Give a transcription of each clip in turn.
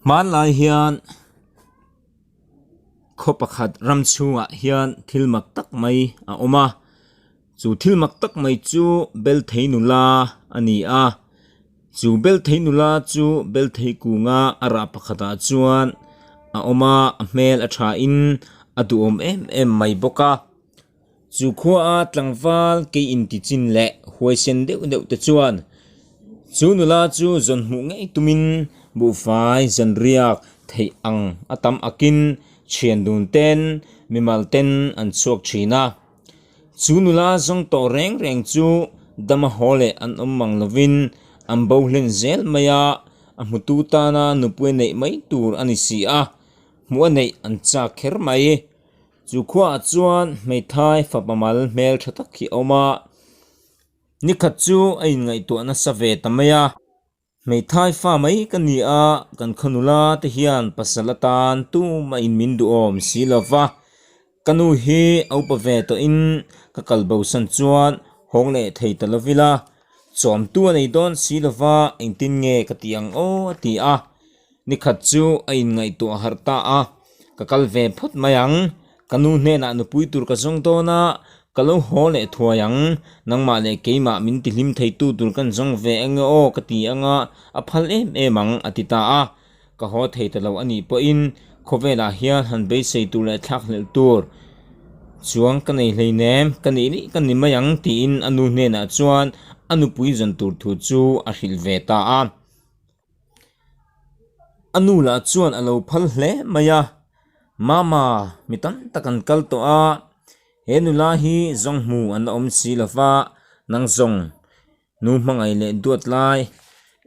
Hmanlai hian khaw pakhat ram chhungah hian thil mak tak mai a awm a chu thil mak tak mai chu belthei nula a ni a chu belthei nula chu belthei kunga a rah pakhatah chuan a awm a a hmel a tha in a duhawm em em mai bawk a. Chu khuaa tlangval kei intichin leh huaisen deuh deuh te chuan chu nula chu zawn hmuh ngei tumin buhfai zanriak theih ang a tam akin thian dun ten mimal ten an chhuak thin a. Chu nula zawng tawh reng reng chu dama haw leh an awm mang lovin an bo hlen zel mai a, a hmutu tana nupui neih mai tur a ni si a, hmuh a neih an chak kher mai. Chu khuaah chuan hmeithai fapa mal hmel tha tak hi a awm a, nikhat chu a inngaihtuah nasa ve ta mai a. Hmeithai fa mai ka ni a, kan khaw nula te hian pasal atan tumah in min duhawm si lo va, ka nu hi a upa ve tawhin ka kal bosan chuan hawng leh thei ta lo ila, chawmtu a nei dawn si lo va, engtin nge ka tih ang aw a ti a. Nikhat chu a inngaihtuah harh ta a, Ka kal ve phawt mai ang, ka nu hnenah nupui tur ka zawng dawn a, ka lo haw leh thuai ang, nangmah leh keimah min tihlim theitu tur kan zawng ve eng e aw ka ti anga a phal em em ang a ti ta a. Ka haw thei ta lo a nih pawhin khawvelah hian han beisei tur leh thlak hlelh tur chuang ka nei hleinem, ka nih nih ka ni mai ang tiin a nu hnenah chuan a nupui zawn tur thu chu a hrilh ve ta a. A nu lah chuan a lo phal hle mai a, Mama, mi tam tak an kal tawh a, he nula hi zawng hmu an la awm si lo va, nang zawng nu hmangaih leh duat lai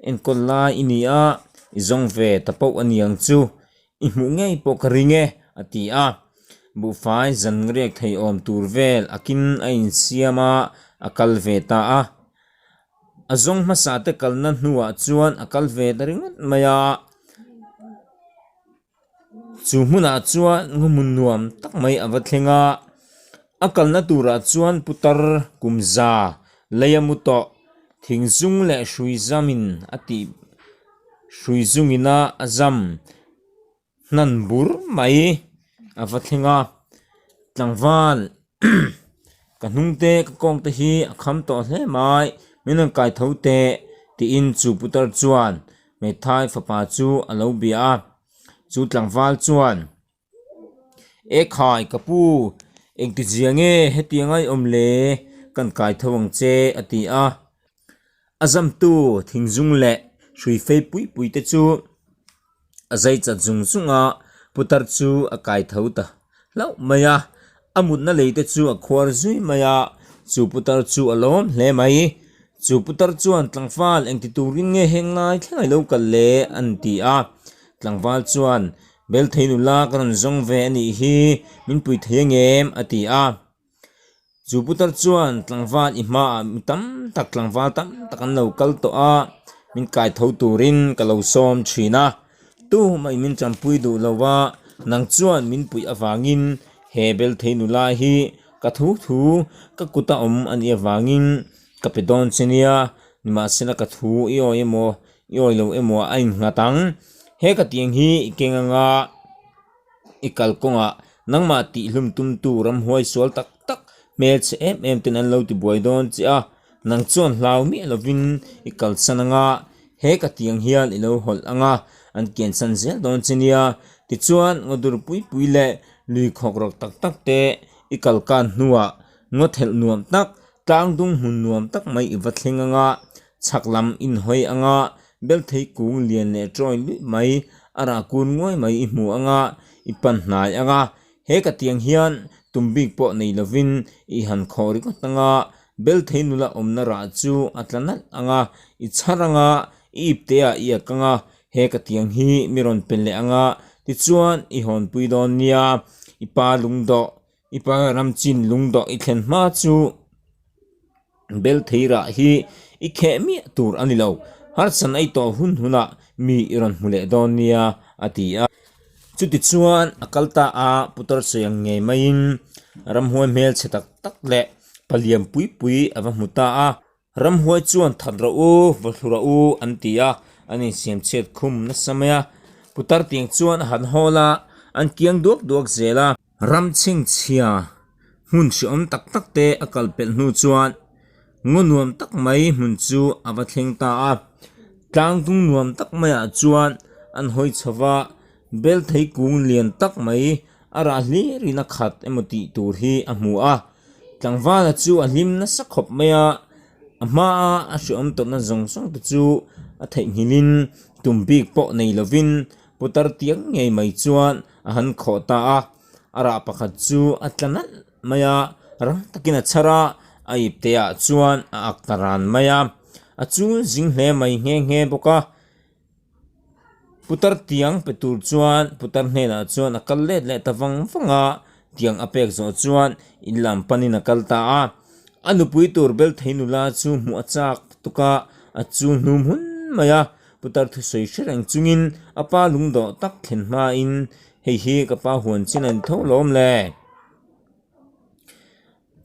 enkawl lai i ni a, i zawng ve ta poh a ni ang chu, i hmuh ngei pawh ka ring e, a ti a. Buhfai zan riak thei awm tur vel akin a insiam a, a kal ve ta a. A zawng hmasa te kalna hnuah chuan a kal ve ta ringawt mai a, chu hmunah chuan ngaw hmun nuam tak mai a va thleng a, a kalna turah chuan putar kum za lei a mu tawh thing zung leh hrui zamin a tih hrui zungin a a zam. Hnan bur mai a va thleng a, tlangval ka hnung te ka kawng te hi a kham tawh hle mai min rawn kai tho teh tiin chu putar chuan hmeithai fapa chu a lo bia a, chu tlangval chuan Ekhai ka pu engtizia nge hetiang a i awm le kan kai tho ang che a ti a, a zamtu thingzung leh hrui fei pui pui te chu. A zai chat zung zung a, putar chu a kai tho ta hlauh mai a, a mutna lei te chu a khuar zui mai a, chu putar chu a lawm hle mai. Chu putar chuan tlangval engti turin nge heng lai thleng a lo kal le an ti a, tlangval chuan Belthei nula ka rawn zawng ve a nih hi, min pui thei angem a ti a. Chu putar chuan tlangval i hmaah mi tam tak tlangval tam tak an lo kal tawh a, min kai tho turin ka lo sawm thin a, tumah in min tanpui duh lo a, nang chuan min puih avangin he belthei nula hi ka thu thu ka kuta awm a nih avangin ka pe dawn che nia, nimahsela ka thu i awi emaw i awi lo emaw a innghat ang, he ka tiang hi i keng anga. I kalkawngah nangmah tihhlum tumtu ramhuai sual tak tak hmelchhe em em ten an lo tibuai dawn che a, nang chuan hlau miah lovin i kalsan anga he ka tiang hian i lo hawlh anga an kiansan zel dawn che nia. Tichuan ngawdur pui pui leh lui khawk rawk tak tak te i kalkan hnuah ngaw thelh nuam tak, tlangdung hmun nuam tak mai i va thleng anga chhak lam inhawi anga Belthei kung lian leh tawi luih mai a rah kun nguai mai i hmu anga i pan hnai anga he ka tiang hian tum bik pawh nei lovin i han khawh ringawt anga Belthei nula awmna rah chu a tla nalh anga i chhar anga i ipte ah i ak anga he ka tiang hi mi rawn pe leh anga tichuan i hawnpui dawn nia i pa lungdawh i pa ramchin lungdawh i thlen hma chu. Belthei rah hi i kheh miah tur a ni lo, harsan a i tawh hun hunah mi i rawn hmu leh dawn nia, a ti a. Chutichuan a kal ta a, putar sawi ang ngei maiin ramhuai hmelchhe tak tak leh paliam pui pui a va hmu ta a. Ramhuai chuan that rawh u, va hlu rawh u an ti a, an insiam chhiat khum nasa mai a. Putar tiang chuan a han hawl a, an kiang duak duak zel a. Ram chhingchhia hmun hreawm tak tak te a kal pelh hnu chuan ngaw nuam tak mai hmun chu a va thleng ta a. Tlang dung nuam tak maiah chuan an hawi chho va, bel thei kung lian tak mai a rah hlir in a khat emaw tih tur hi a hmu a. Tlangvala chu a hlim nasa khawp mai a, a hmaa a hreawm tawhna zawng zawng te chu a theihnghilhin tum bik pawh nei lovin Putar tiang ngei mai chuan a han khawh ta a, a rah pakhat chu a tla nalh mai a, rang takin a chhar a, a ipte ah chuan a ak ta ran mai a, a chul zing hle mai nghe nghe bawk a. Putar tiang pe tur chuan putar hnenah chuan a kal let leh ta vang vang a, tiang a pek zawh chuan in lam panin a kal ta a. A nupui tur bel thei nula chu hmuh a chak tuk a, a chul hnum hun mai a. Putar thusawi hre reng chungin a pa lungdawh tak thlen hmain, Hei hi ka pa huan chin a ni tho lawm le?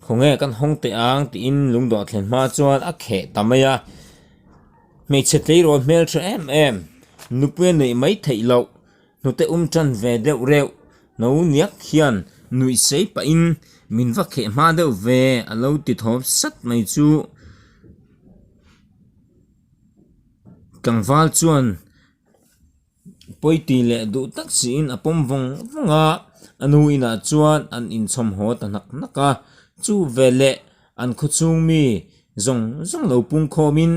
Khawnge kan hawng teh ang tiin lungdawh thlen hma chuan a kheh ta mai a. Hmeichhe tleirawl hmel tha em em, nupui a neih mai theih loh, hnute um tan ve deuh reuh, no niak hian nuih sei pahin min va kheh hma deuh ve a lo ti thawp sat mai chu. Tlangval chuan pawiti leh duh tak siin a pawm vawng vawng a, a nu inah chuan an inchhawm haw ta hnak hnak a. Chu veleh an khawchhung mi zawng zawng lo pung khawmin,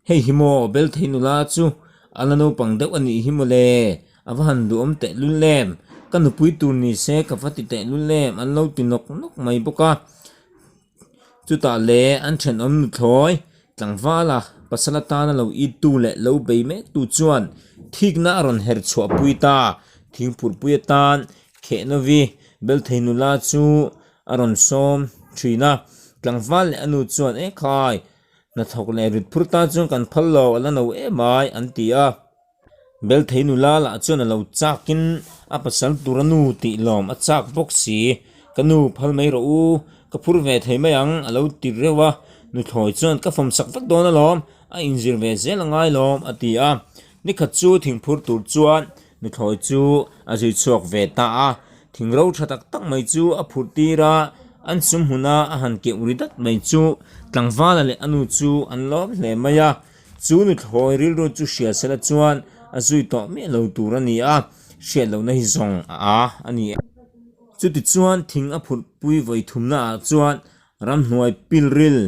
Hei hi maw Belthei nula chu a la naupang deuh a nih hi mawle, a va han duhawm tehlul em, ka nupui tur ni se ka va ti tehlul em an lo ti nawk nawk mai bawk a. Chutah le an thenawm nuthlawi tlangvala pasal atana lo ittu leh lo bei mektu chuan thikna a rawn her chhuahpui ta. Thingphurhpui atan Khehnovi Belthei nula chu a rawn sawm thin a, tlangval leh a nu chuan Ekhai, hnathawk leh ritphur tan chuan kan phal lo, a la no em ai an ti a. Belthei nula lah chuan a lo chakin a pasal tur a nu tih lawm a chak bawk si. Ka nu phal mai rawh u, ka phur ve thei mai ang a lo ti reuh a. Nuthlawi chuan ka fawm sak vek dawn alawm, a inzir ve zel a ngai lawm a ti a. Nikhat chu thingphur tur chuan nuthlawi chu a zui chhuak ve ta a. Thingro tha tak tak mai chu a phurh tir a, an sum hmuna a han keuh ri dat mai chu tlangvala leh a nu chu an lawm hle mai a. Chu nuthlawi rilru chu hria sela chuan a zui tawh miah lo tur a ni a, hriat lohna hi zawng a a a ni. Chutichuan thing a phurhpui vawi thumnaah chuan ramhnuai pilril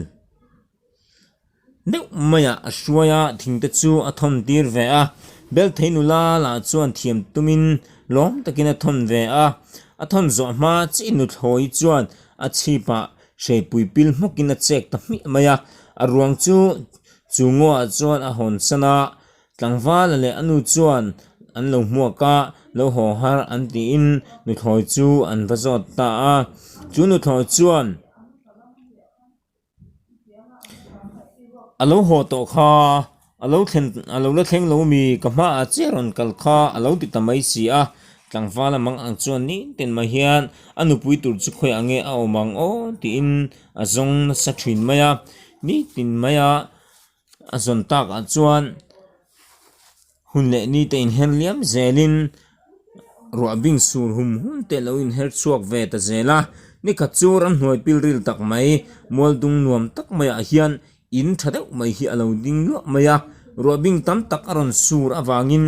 deuh maiah a hruai a, thingte chu a thawn tir ve a. Belthei nula lah chuan thiam tumin lawm takin a thawn ve a, a thawn zawh hma chiah nuthlawi chuan a chhipah Hreipui pil hmawkin a chek ta hmiah mai a, a ruang chu chu ngaw ah chuan a hawn san a, tlangvala leh a nu chuan an lo hmuak a, lo haw har an tiin nuthlawi chu an va zawt ta a, chu nuthlawi chuan a lo haw tawh kha. A lo thlen, a lo la thleng lo mi, ka hmaah chiah rawn kal kha a lo ti ta mai si a. Tlangval a mang ang chuan nitin mai hian a nupui tur chu khawiah nge a awm ang aw tiin a zawng nasa thin mai a. Nitin maia a zawn takah chuan hun leh ni te inher liam zelin ruah bing sur hum hum te lo inher chhuak ve ta zel a. Nikhat chu ramhnuai pilril tak mai, mualdung nuam tak maiah hian In tha deuh mai hi a lo ding luah mai a, ruah bing tam tak a rawn sur avangin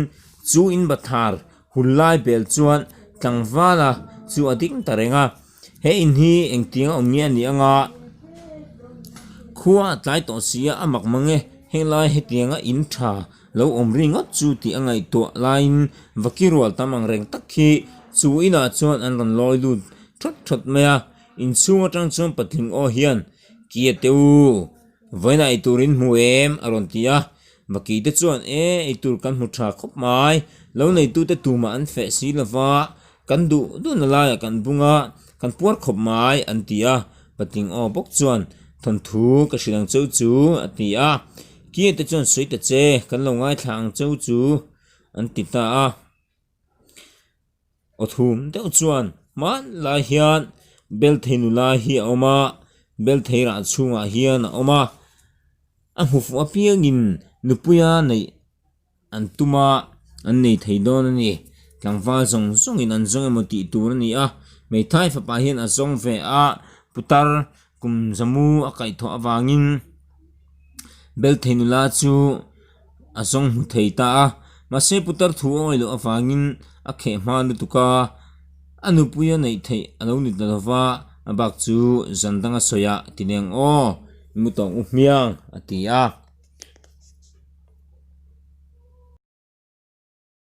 chu in bathlar hul lai bel chuan tlangvala chu a ding ta reng a. He in hi engtiang a awm nge a nih anga khua a tlai tawh si a, a mak mang e, henglai hetianga in tha lo awm ri ngawt chu tih a ngaihtuah laiin vaki rual tam ang reng tak hi chu inah chuan an rawn lawi lut thawt thawt mai a, inchhung atang chuan patling aw hian Kia te u, vawiin ah eitur in hmu em? a rawn ti a. Vaki te chuan, E, eitur kan hmu tha khawp mai, lo neitute tumah an feh si lo va, kan duh duhna laiah kan bung a, kan puar khawp mai, an ti a. Patling aw bawk chuan, Thawnthu ka hrilh ang cheu chu, a ti a. Kia te chuan, Sawi ta che, kan lo ngaithla ang cheu chu, an ti ta a. Aw thum deuh chuan hmanlai hian Belthei nula hi a awm a, Belthei rah chhungah hian a awm a, a hmu fuh apiangin nupuia neih an tum a, An nei thei dawn a ni. Tlangval zawng zawngin an zawng emaw tih tur a ni a. Hmeithai fapa hian a zawng ve a, putar kum zamu a kaihthawh avangin Belthei nula chu a zawng hmu thei ta a. Mahse putar thu a awih loh avangin a kheh hma lutuk a, a nupui a neih theih a lo ni ta lo va, a bak chu zan danga sawiah ti leng aw, i mu tawng u hmiang a ti a.